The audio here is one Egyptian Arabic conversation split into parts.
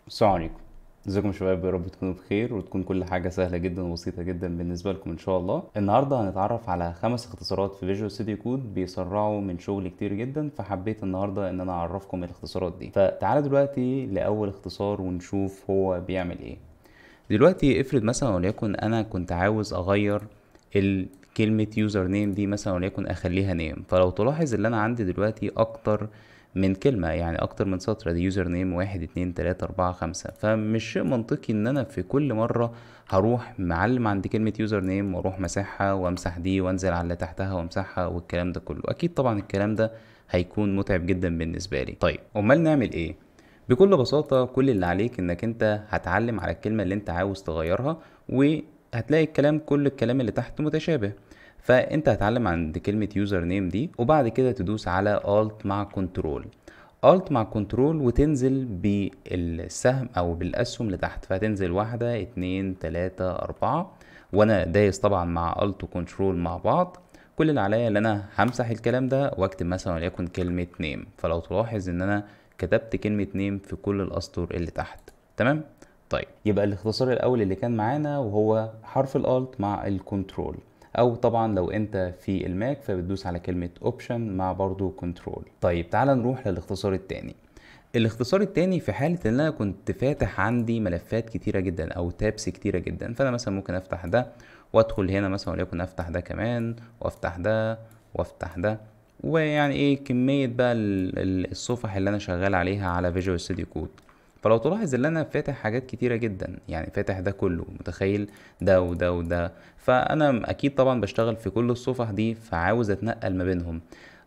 السلام عليكم، ازيكم يا شباب؟ يا رب تكونوا بخير وتكون كل حاجة سهلة جدا وبسيطة جدا بالنسبة لكم ان شاء الله. النهاردة هنتعرف على 5 اختصارات في Visual Studio Code بيسرعوا من شغل كتير جدا، فحبيت النهاردة ان انا اعرفكم الاختصارات دي. فتعالوا دلوقتي لأول اختصار ونشوف هو بيعمل ايه. دلوقتي افرض مثلا وليكن انا كنت عاوز اغير كلمة username دي مثلا وليكن اخليها name، فلو تلاحظ ان انا عندي دلوقتي اكتر من كلمة، يعني اكتر من سطر، دي username 1 2 3 4 5، فمش شيء منطقي ان انا في كل مرة هروح معلم عند كلمة username واروح مسحها وامسح دي وانزل على اللي تحتها وامسحها والكلام ده كله. اكيد طبعا الكلام ده هيكون متعب جدا بالنسبة لي. طيب امال نعمل ايه؟ بكل بساطة كل اللي عليك انك انت هتعلم على الكلمة اللي انت عاوز تغيرها، وهتلاقي كل الكلام اللي تحت متشابه، فانت هتعلم عند كلمة username دي، وبعد كده تدوس على Alt مع Control، Alt مع Control، وتنزل بالسهم او بالاسهم لتحت، فهتنزل 1 2 3 4، وانا دايس طبعا مع Alt و Control مع بعض. كل اللي عليا ان انا همسح الكلام ده واكتب مثلا وليكن كلمة name، فلو تلاحظ ان انا كتبت كلمة name في كل الاسطر اللي تحت. تمام؟ طيب يبقى الاختصار الاول اللي كان معانا وهو حرف ال Alt مع ال Control، او طبعا لو انت في ال Mac فبتدوس على كلمة Option مع برضو Control. طيب تعال نروح للاختصار التاني. الاختصار التاني في حالة ان انا كنت فاتح عندي ملفات كتيرة جدا او tabs كتيرة جدا، فانا مثلا ممكن افتح ده وادخل هنا مثلا وليكن افتح ده كمان وافتح ده وافتح ده، ويعني ايه كمية بقى الصفح اللي انا شغال عليها على Visual Studio Code. فلو تلاحظ ان انا فاتح حاجات كتيرة جدا، يعني فاتح ده كله، متخيل ده وده وده، فانا اكيد طبعا بشتغل في كل الصفح دي، فعاوز اتنقل ما بينهم،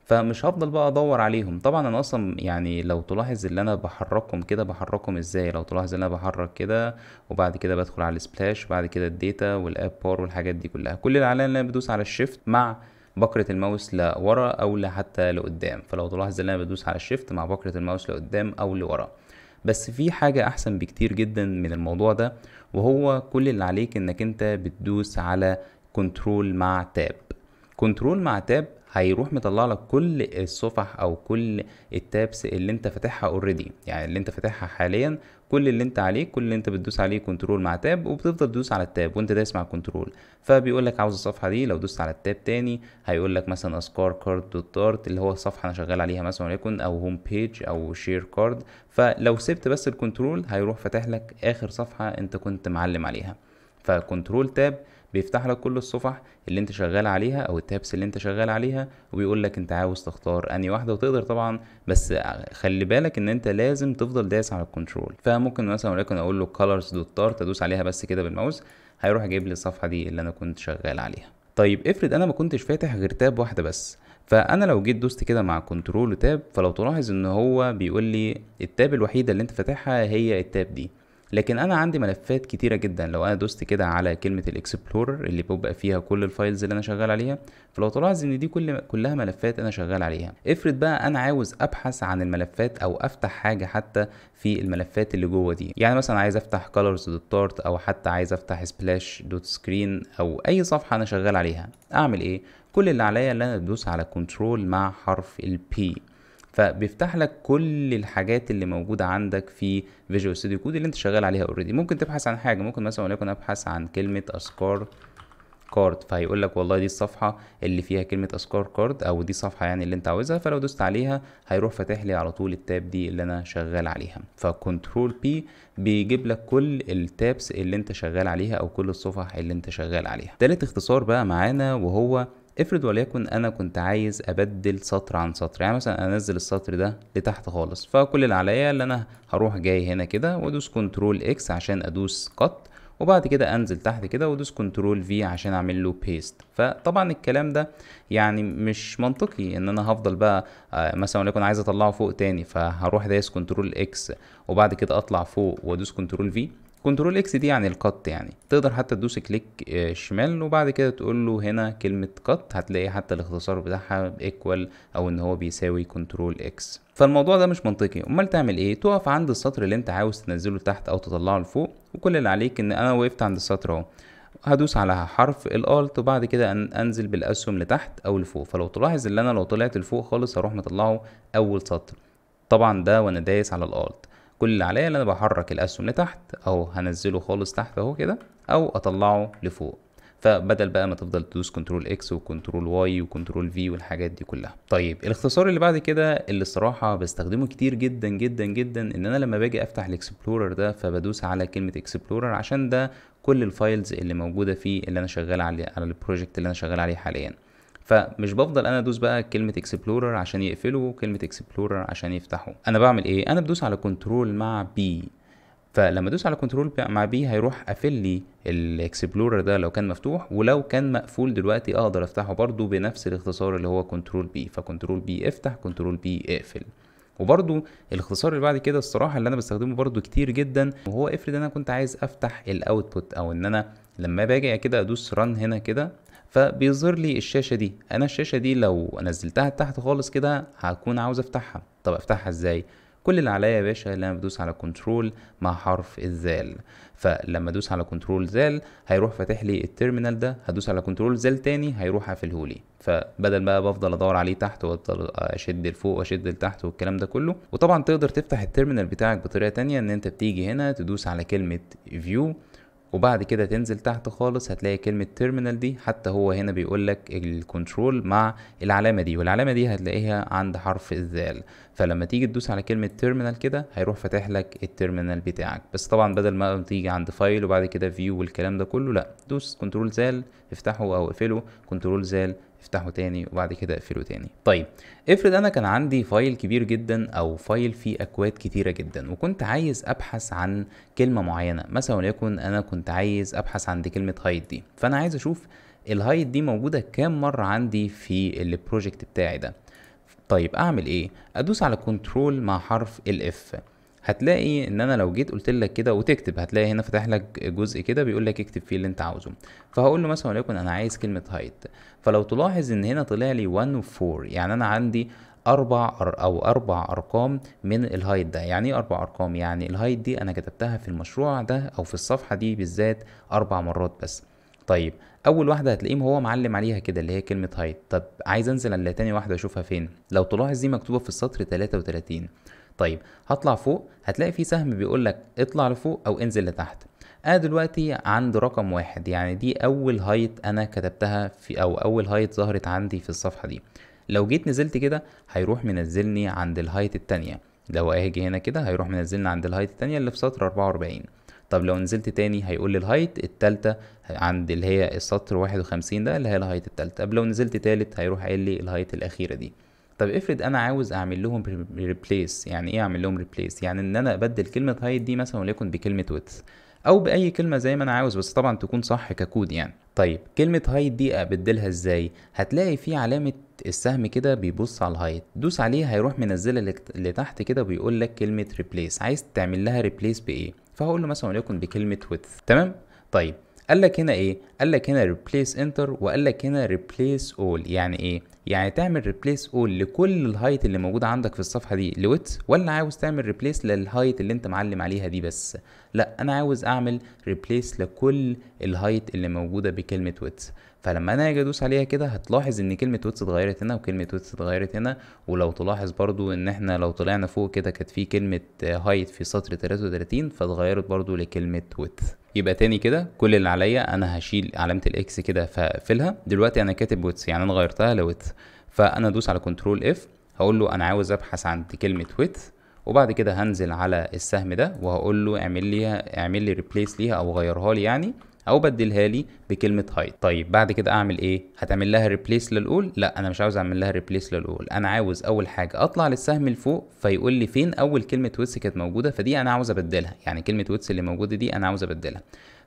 فمش هفضل بقى ادور عليهم. طبعا انا اصلا يعني لو تلاحظ ان انا بحركهم كده، بحركهم ازاي؟ لو تلاحظ ان انا بحرك كده وبعد كده بدخل على ال splash وبعد كده ال data وال app bar والحاجات دي كلها. كل اللي عليا ان انا بدوس على ال Shift مع بكرة الماوس لورا او حتى لقدام، فلو تلاحظ ان انا بدوس على ال Shift مع بكرة الماوس لقدام او لورا. بس في حاجة احسن بكتير جدا من الموضوع ده، وهو كل اللي عليك انك انت بتدوس على Control مع Tab. Control مع Tab هيروح مطلع لك كل الصفح او كل ال tabs اللي انت فاتحها already، يعني اللي انت فاتحها حاليا، كل اللي انت عليه، كل اللي انت بتدوس عليه Control مع Tab، وبتفضل تدوس على ال Tab وانت دايس مع Control، فبيقول لك عاوز الصفحة دي. لو دوست على ال Tab تاني هيقول لك مثلا اذكار card dot dart اللي هو الصفحة انا شغال عليها مثلا وليكن، او home page او share card. فلو سبت بس ال Control هيروح فاتح لك اخر صفحة انت كنت معلم عليها. ف Control Tab بيفتح لك كل الصفح اللي انت شغال عليها او ال tabs اللي انت شغال عليها، وبيقول لك انت عاوز تختار انهي واحدة، وتقدر طبعا، بس خلي بالك ان انت لازم تفضل دايس على ال Control. فممكن مثلا وليكن اقول له colors dot dart، ادوس عليها بس كده بالماوس، هيروح جايب لي الصفحة دي اللي انا كنت شغال عليها. طيب افرض انا ما كنتش فاتح غير tab واحدة بس، فانا لو جيت دوست كده مع Control و Tab، فلو تلاحظ ان هو بيقول لي ال tab الوحيدة اللي انت فاتحها هي ال tab دي، لكن انا عندي ملفات كتيرة جدا. لو انا دوست كده على كلمة ال Explorer اللي بيبقى فيها كل ال files اللي انا شغال عليها، فلو تلاحظ ان دي كلها ملفات انا شغال عليها. افرض بقى انا عاوز ابحث عن الملفات او افتح حاجة حتى في الملفات اللي جوه دي، يعني مثلا عايز افتح colors dot dart، او حتى عايز افتح splash dot screen، او اي صفحة انا شغال عليها، اعمل ايه؟ كل اللي عليا ان انا ادوس على Control مع حرف ال P، فبيفتح لك كل الحاجات اللي موجودة عندك في Visual Studio Code اللي انت شغال عليها already. ممكن تبحث عن حاجة، ممكن مثلا وليكن ابحث عن كلمة اذكار card، فهيقول لك والله دي الصفحة اللي فيها كلمة اذكار card، او دي الصفحة يعني اللي انت عاوزها، فلو دوست عليها هيروح فاتح لي على طول ال tab دي اللي انا شغال عليها. ف Control P بيجيب لك كل ال tabs اللي انت شغال عليها او كل الصفح اللي انت شغال عليها. تالت اختصار بقى معانا، وهو افرض وليكن انا كنت عايز ابدل سطر عن سطر، يعني مثلا انزل السطر ده لتحت خالص، فكل اللي عليا اللي انا هروح جاي هنا كده وادوس Control X عشان ادوس cut، وبعد كده انزل تحت كده وادوس Control V عشان اعمل له paste. فطبعا الكلام ده يعني مش منطقي ان انا هفضل بقى مثلا وليكن عايز اطلعه فوق تاني، فهروح دايس Control X وبعد كده اطلع فوق وادوس Control V. Control X دي يعني ال cut، يعني تقدر حتى تدوس click شمال وبعد كده تقول له هنا كلمة cut، هتلاقي حتى الاختصار بتاعها equal او ان هو بيساوي Control X. فالموضوع ده مش منطقي. امال تعمل ايه؟ تقف عند السطر اللي انت عاوز تنزله تحت او تطلعه لفوق، وكل اللي عليك ان انا وقفت عند السطر اهو، هدوس على حرف ال Alt وبعد كده انزل بالاسهم لتحت او لفوق. فلو تلاحظ ان انا لو طلعت لفوق خالص هروح مطلعه اول سطر، طبعا ده وانا دايس على ال Alt. كل اللي عليا اللي انا بحرك الاسهم لتحت او هنزله خالص تحت اهو كده، او اطلعه لفوق. فبدل بقى ما تفضل تدوس control X و control Y و control V والحاجات دي كلها. طيب الاختصار اللي بعد كده اللي الصراحة بستخدمه كتير جدا جدا جدا، ان انا لما باجي افتح ال Explorer ده فبدوس على كلمة Explorer، عشان ده كل ال files اللي موجودة فيه اللي انا شغال عليه على ال project اللي انا شغال عليه حاليا. فمش بفضل انا ادوس بقى كلمة Explorer عشان يقفله وكلمه Explorer عشان يفتحه. انا بعمل ايه؟ انا بدوس على control مع P. فلما ادوس على control مع P هيروح قافل لي ال Explorer ده لو كان مفتوح، ولو كان مقفول دلوقتي اقدر افتحه برده بنفس الاختصار اللي هو control P. ف control P افتح، control P اقفل. وبرده الاختصار اللي بعد كده الصراحة اللي انا بستخدمه برده كتير جدا، وهو افرض انا كنت عايز افتح ال output، او ان انا لما باجي كده ادوس run هنا كده فبيظهر لي الشاشة دي. انا الشاشة دي لو نزلتها تحت خالص كده هكون عاوز افتحها. طب افتحها ازاي؟ كل اللي عليا يا باشا اللي انا بدوس على control مع حرف الذال. فلما ادوس على control ذال هيروح فاتح لي ال terminal ده، هدوس على control ذال تاني هيروح قافله لي. فبدل بقى بفضل ادور عليه تحت وافضل اشد لفوق واشد لتحت والكلام ده كله. وطبعا تقدر تفتح ال terminal بتاعك بطريقة تانية، ان انت بتيجي هنا تدوس على كلمة view، وبعد كده تنزل تحت خالص هتلاقي كلمة terminal دي، حتى هو هنا بيقول لك ال control مع العلامة دي، والعلامة دي هتلاقيها عند حرف الذال. فلما تيجي تدوس على كلمة terminal كده هيروح فاتح لك ال terminal بتاعك. بس طبعا بدل ما تيجي عند file وبعد كده view والكلام ده كله، لا، دوس control ذال افتحه او اقفله، control ذال افتحه تاني وبعد كده اقفله تاني. طيب افرض انا كان عندي file كبير جدا او file فيه اكواد كتيرة جدا، وكنت عايز ابحث عن كلمة معينة، مثلا وليكن انا كنت عايز ابحث عند كلمة height دي، فانا عايز اشوف ال height دي موجودة كام مرة عندي في ال project بتاعي ده. طيب اعمل ايه؟ ادوس على control مع حرف ال F. هتلاقي ان انا لو جيت قلت لك كده وتكتب، هتلاقي هنا فتح لك جزء كده بيقول لك اكتب فيه اللي انت عاوزه. فهقول له مثلا وليكن انا عايز كلمة height. فلو تلاحظ ان هنا طلع لي 1 و 4، يعني انا عندي اربع ارقام من ال height ده. يعني ايه 4 ارقام؟ يعني ال height دي انا كتبتها في المشروع ده او في الصفحة دي بالذات 4 مرات بس. طيب اول واحدة هتلاقيه هو معلم عليها كده اللي هي كلمة height. طب عايز انزل على تاني واحدة اشوفها فين؟ لو تلاحظ دي مكتوبة في السطر 33. طيب هطلع فوق هتلاقي في سهم بيقول لك اطلع لفوق او انزل لتحت. انا دلوقتي عند رقم 1، يعني دي اول height انا كتبتها في، او اول height ظهرت عندي في الصفحة دي. لو جيت نزلت كده هيروح منزلني عند ال height التانية. لو اجي هنا كده هيروح منزلني عند ال height التانية اللي في سطر 44. طب لو نزلت تاني هيقول لي ال height التالتة عند اللي هي السطر 51 ده اللي هي ال height التالتة. طب لو نزلت تالت هيروح قايل لي ال height الاخيرة دي. طب افرض انا عاوز اعمل لهم replace. يعني ايه اعمل لهم replace؟ يعني ان انا ابدل كلمة height دي مثلا وليكن بكلمه width او باي كلمة زي ما انا عاوز، بس طبعا تكون صح ككود يعني. طيب كلمة height دي ابدلها ازاي؟ هتلاقي في علامة السهم كده بيبص على ال height، دوس عليه هيروح منزلها لتحت كده وبيقول لك كلمة replace. عايز تعمل لها replace بايه؟ فهقول له مثلا وليكن بكلمه width. تمام. طيب قال لك هنا ايه؟ قال لك هنا replace enter، وقال لك هنا replace all. يعني ايه؟ يعني تعمل replace all لكل ال height اللي موجودة عندك في الصفحة دي ل width، ولا عاوز تعمل replace لل height اللي انت معلم عليها دي بس؟ لا، انا عاوز اعمل replace لكل ال height اللي موجودة بكلمه width. فلما انا اجي ادوس عليها كده هتلاحظ ان كلمة width اتغيرت هنا وكلمه width اتغيرت هنا. ولو تلاحظ برضو ان احنا لو طلعنا فوق كده كانت في كلمة height في سطر 33 فاتغيرت برضو لكلمة width. يبقى تاني كده كل اللي عليا انا هشيل علامة ال X كده فاقفلها. دلوقتي انا كاتب width، يعني انا غيرتها ل width. فانا ادوس على control F، هقول له انا عاوز ابحث عن كلمة width، وبعد كده هنزل على السهم ده وهقول له اعمل لي replace ليها او غيرها لي يعني، او بدلها لي بكلمه height. طيب بعد كده اعمل ايه؟ هتعمل لها replace لل all؟ لا، انا مش عاوز اعمل لها replace لل all. انا عاوز اول حاجة اطلع للسهم لفوق فيقول لي فين اول كلمة width كانت موجودة، فدي انا عاوز ابدلها، يعني كلمة width اللي موجودة دي انا عاوز ابدلها.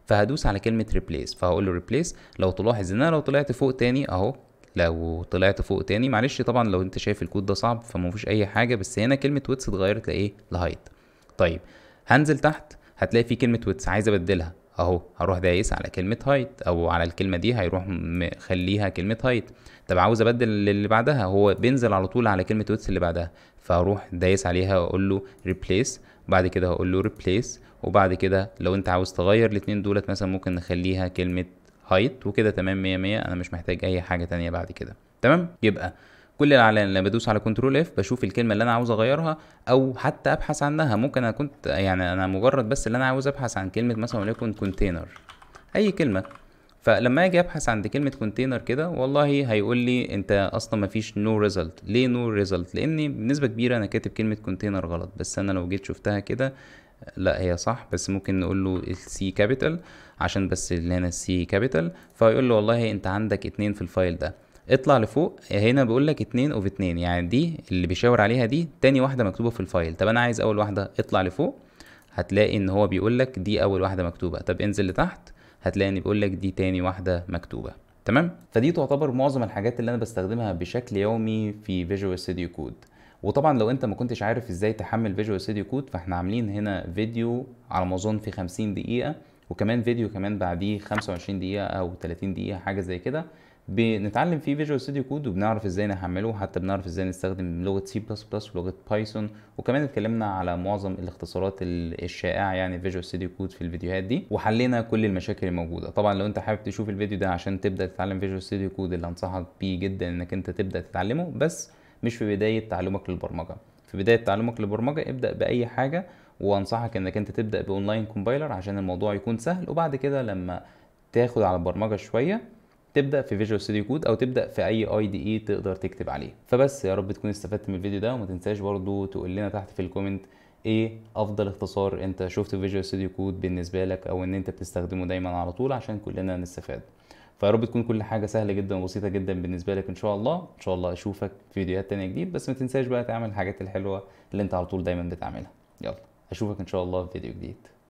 فهدوس على كلمة replace، فهقول له replace. لو تلاحظ ان انا لو طلعت فوق تاني اهو، لو طلعت فوق تاني، معلش طبعا لو انت شايف الكود ده صعب فما فيش اي حاجة، بس هنا كلمة width اتغيرت لايه؟ ل height. طيب هنزل تحت هتلاقي في كلمة width عايز ابدلها اهو، هروح دايس على كلمة height او على الكلمة دي هيروح مخليها كلمة height. طب عاوز ابدل اللي بعدها، هو بينزل على طول على كلمة width اللي بعدها، فهروح دايس عليها واقول له replace، بعد كده هقول له replace، وبعد كده لو انت عاوز تغير الاتنين دولت مثلا ممكن نخليها كلمة height وكده. تمام، 100 100، انا مش محتاج اي حاجة تانية بعد كده. تمام. يبقى كل اللي عليا لما بدوس على control F بشوف الكلمة اللي انا عاوز اغيرها او حتى ابحث عنها. ممكن انا كنت يعني انا مجرد بس اللي انا عاوز ابحث عن كلمة مثلا وليكن container، اي كلمه. فلما اجي ابحث عند كلمة container كده، والله هيقول لي انت اصلا مفيش no result. ليه no result؟ لان بنسبة كبيرة انا كاتب كلمة container غلط، بس انا لو جيت شفتها كده لا هي صح، بس ممكن نقول له ال C capital عشان بس اللي هنا ال C capital. فيقول له والله انت عندك 2 في ال file ده، اطلع لفوق هنا بيقول لك 2 of 2، يعني دي اللي بيشاور عليها دي تاني واحدة مكتوبة في ال file. طب انا عايز اول واحده، اطلع لفوق هتلاقي ان هو بيقول لك دي اول واحدة مكتوبة. طب انزل لتحت هتلاقي ان بيقول لك دي تاني واحدة مكتوبة. تمام. فدي تعتبر معظم الحاجات اللي انا بستخدمها بشكل يومي في Visual Studio Code. وطبعا لو انت ما كنتش عارف ازاي تحمل Visual Studio Code، فاحنا عاملين هنا فيديو على ما اظن في 50 دقيقة، وكمان فيديو كمان بعديه 25 دقيقة او 30 دقيقة حاجة زي كده، بنتعلم فيه Visual Studio Code وبنعرف ازاي نحمله، حتى بنعرف ازاي نستخدم لغة سي بلس بلس ولغة Python، وكمان اتكلمنا على معظم الاختصارات الشائعة يعني Visual Studio Code في الفيديوهات دي، وحلينا كل المشاكل الموجودة. طبعا لو انت حابب تشوف الفيديو ده عشان تبدا تتعلم Visual Studio Code، اللي انصحك بيه جدا انك انت تبدا تتعلمه، بس مش في بداية تعلمك للبرمجه. في بداية تعلمك للبرمجه ابدا باي حاجة، وانصحك انك انت تبدا ب online compiler عشان الموضوع يكون سهل، وبعد كده لما تاخد على البرمجة شوية تبدا في Visual Studio Code او تبدا في اي IDE تقدر تكتب عليه. فبس يا رب تكون استفدت من الفيديو ده، وما تنساش برضو تقول لنا تحت في ال comment ايه افضل اختصار انت شفته في Visual Studio Code بالنسبة لك، او ان انت بتستخدمه دايما على طول عشان كلنا نستفاد. فيا رب تكون كل حاجة سهلة جدا وبسيطة جدا بالنسبة لك ان شاء الله. ان شاء الله اشوفك في فيديوهات تانية جديد، بس ما تنساش بقى تعمل الحاجات الحلوة اللي انت على طول دايما بتعملها. يلا اشوفك ان شاء الله في فيديو جديد.